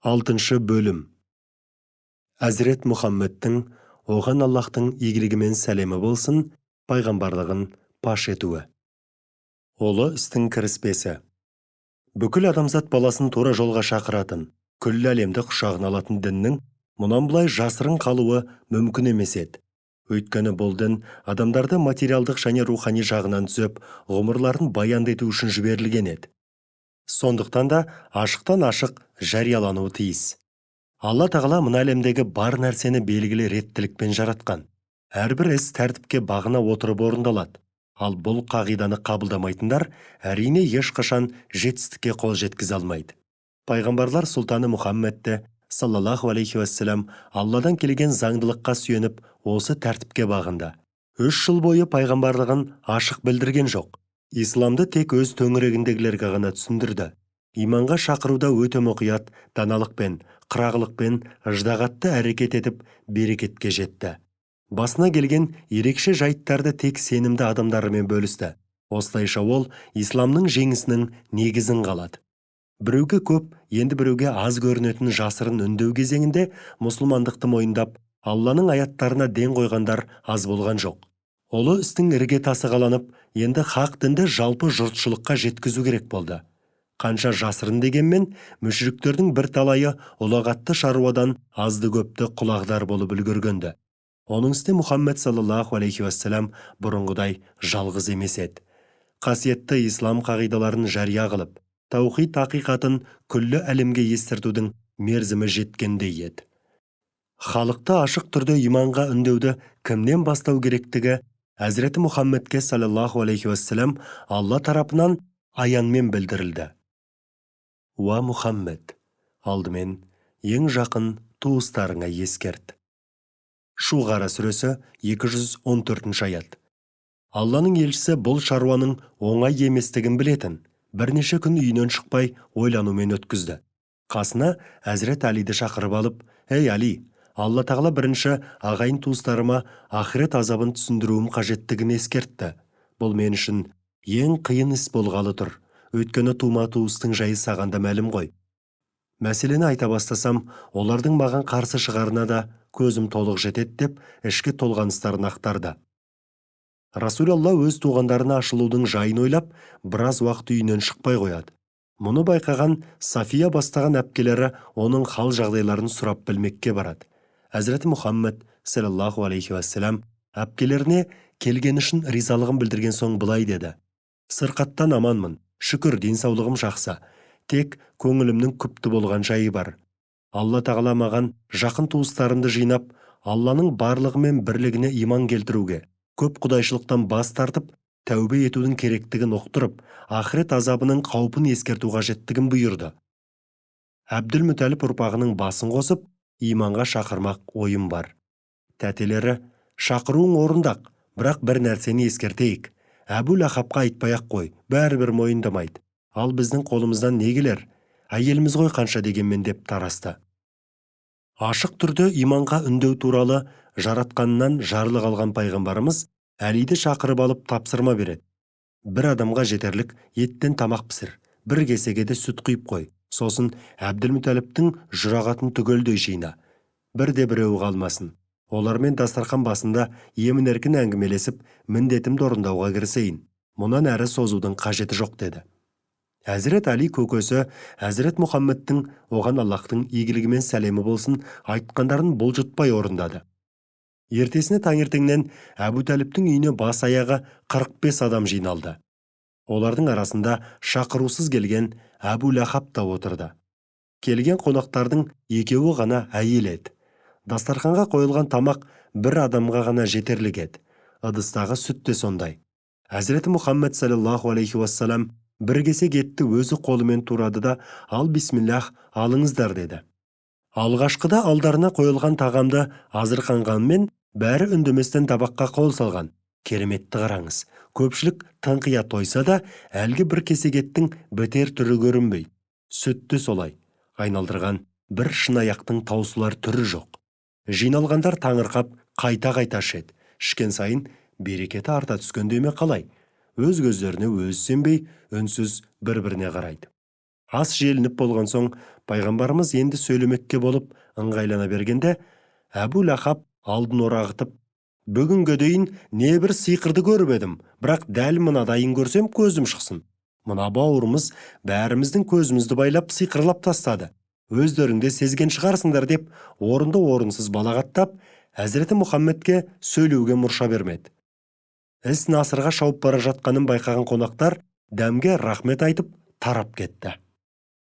Алтыншы бөлім. Әзірет Мұхаммедтің, оған Аллаһтың игілігі мен сәлемі болсын, пайғамбарлығын паш етуі. Ұлы істің кіріспесі. Бүкіл адамзат баласын тура жолға шақыратын, күллі әлемді құшағына алатын діннің мұнан былай жасырын қалуы мүмкін емес еді. Өйткені бұл дін адамдарды материалдық және рухани жағынан түзеп, ғұмырларын баянды ету үшін жіберілген еді. Сондықтан да ашықтан ашық жариялануы тиіс. Алла тағала мына әлемдегі бар нәрсені белгілі реттілікпен жаратқан. Әрбір іс тәртіпке бағына отырып орындалады. Ал бұл қағиданы қабылдамайтындар әрине ешқашан жетістікке қол жеткізе алмайды. Пайғамбарлар сұлтаны Мұхаммед саллаллаху алейхи уассалам Алладан келген заңдылыққа сүйеніп осы тәртіпке бағынды. 3 жыл бойы пайғамбарлығын ашық білдірген жоқ. Исламды тек өз төңірегіндегілерге ғана түсіндірді. Иманға шақыруда өте мұқият, даналықпен, қырағылықпен ыждағатты әрекет етіп, берекетке жетті. Басына келген ерекше жайттарды тек сенімді адамдарымен бөлісті. Осылайша ол исламның жеңісінің негізін қалады. Біреуге көп, енді біреуге аз көрінетін жасырын үндеу кезеңінде мұсылмандықты мойындап, Алланың аяттарына ден қойғандар аз болған жоқ. Ұлы істің іргетасы қаланып, енді хақ дінді жалпы жұртшылыққа жеткізу керек болды. Қанша жасырын дегенмен, мүшриктердің бір талайы ұлағатты шаруадан азды-көпті құлағдар болып үлгергенді. Оның үстіне Мұхаммед саллаллаху алейхи уассалам бұрынғыдай жалғыз емес еді. Қасиетті ислам қағидаларын жария қылып, таухид ақиқатын күллі әлемге естіртудің мерзімі жеткендей еді. Халықты ашық түрде иманға үндеуді кімнен бастау керектігі Әзіреті Мұхаммедке саллаллаху алейхи уассалам Алла тарапынан аянмен білдірілді. Уа Мұхаммед, алдымен ең жақын туыстарыңа ескерт. Шуғара сүресі 214 аят. Алланың елшісі бұл шаруаның оңай еместігін білетін, бірнеше күн үйінен шықпай ойланумен өткізді. Қасына Әзірет Алиді шақырып алып, «Ей Али, Алла тағала бірінші ағайын туыстарыма ақырет азабын түсіндіруім қажеттігін ескертті. Бұл мен үшін ең қиын іс болғалы тұр. Өйткені тума туыстың жайы саған да мәлім ғой. Мәселені айта бастасам, олардың маған қарсы шығарына да көзім толық жетеді» деп ішкі толғаныстарын ақтарды. Расулалла өз туғандарына ашылудың жайын ойлап, біраз уақыт үйінен шықпай қояды. Мұны байқаған София бастаған әпкелері оның хал жағдайларын сұрап білмекке барады. Әзіреті Мұхаммед саллаллаху алейхи уассалам әпкелеріне келгені үшін ризалығын білдірген соң былай деді. Сырқаттан аманмын, шүкір, денсаулығым жақсы. Тек көңілімнің күпті болған жайы бар. Алла тағала маған жақын туыстарымды жинап, Алланың барлығы мен бірлігіне иман келтіруге, көп құдайшылықтан бас тартып, тәубе етудің керектігін ұқтырып, ақырет азабының қаупін ескерту қажеттігін бұйырды. Әбділмүтәліп ұрпағының басын қосып, иманға шақырмақ ойым бар. Тәтелері, шақыруың орындақ, бірақ бір нәрсені ескертейік. Әбу Лахабқа айтпай-ақ қой, бәрібір мойындамайды. Ал біздің қолымыздан не келер? Әйеліміз ғой қанша дегенмен деп тарасты. Ашық түрде иманға үндеу туралы жаратқаннан жарлық алған пайғамбарымыз Әлиді шақырып алып тапсырма береді. Бір адамға жетерлік еттен тамақ пісір, бір кесеге де сүт құйып қой. Сосын Әбділмүтәліптің жұрағатын түгелдей жина. Бірде біреуі қалмасын. Олармен дастархан басында емін-еркін әңгімелесіп, міндетімді орындауға кірісейін. Мұнан әрі созудың қажеті жоқ деді. Әзірет Али көкесі Әзірет Мұхаммедтің оған Аллаһтың игілігі мен сәлемі болсын айтқандарын бұлжытпай орындады. Ертесіне таңертеңнен Әбу Тәліптің үйіне бас аяғы 45 адам жиналды. Олардың арасында шақырусыз келген Әбу Лахаб та отырды. Келген қонақтардың екеуі ғана әйел еді. Дастарханға қойылған тамақ бір адамға ғана жетерлік еді. Ыдыстағы сүт те сондай. Әзіреті Мұхаммед саллаллаху алейхи уассалам бір кесек етті өзі қолымен турады да, ал бисмиллах, алыңыздар деді. Алғашқыда алдарына қойылған тағамды азырқанғанмен бәрі үндеместен табаққа қол салған. Кереметті қараңыз, көпшілік тыңқия тойса да, әлгі бір кесек еттің бітер түрі көрінбейді. Сүтті солай айналдырған бір шынаяқтың таусылар түрі жоқ. Жиналғандар таңырқап қайта-қайта ішеді. Ішкен сайын берекеті арта түскендей ме қалай? Өз көздеріне өзі сенбей, үнсіз бір-біріне қарайды. Ас желініп болған соң, пайғамбарымыз енді сөйлемекке болып ыңғайлана бергенде, Әбу Лахаб алдын орағытып: «Бүгінге дейін небір сиқырды көріп едім, бірақ дәл мынадайын көрсем, көзім шықсын. Мына бауырымыз бәріміздің көзімізді байлап, сиқырлап тастады. Өздерің де сезген шығарсыңдар», – деп орынды орынсыз балағаттап, Әзіреті Мұхаммедке сөйлеуге мұрша бермеді. Іс насырға шауып бара жатқанын байқаған қонақтар дәмге рахмет айтып, тарап кетті.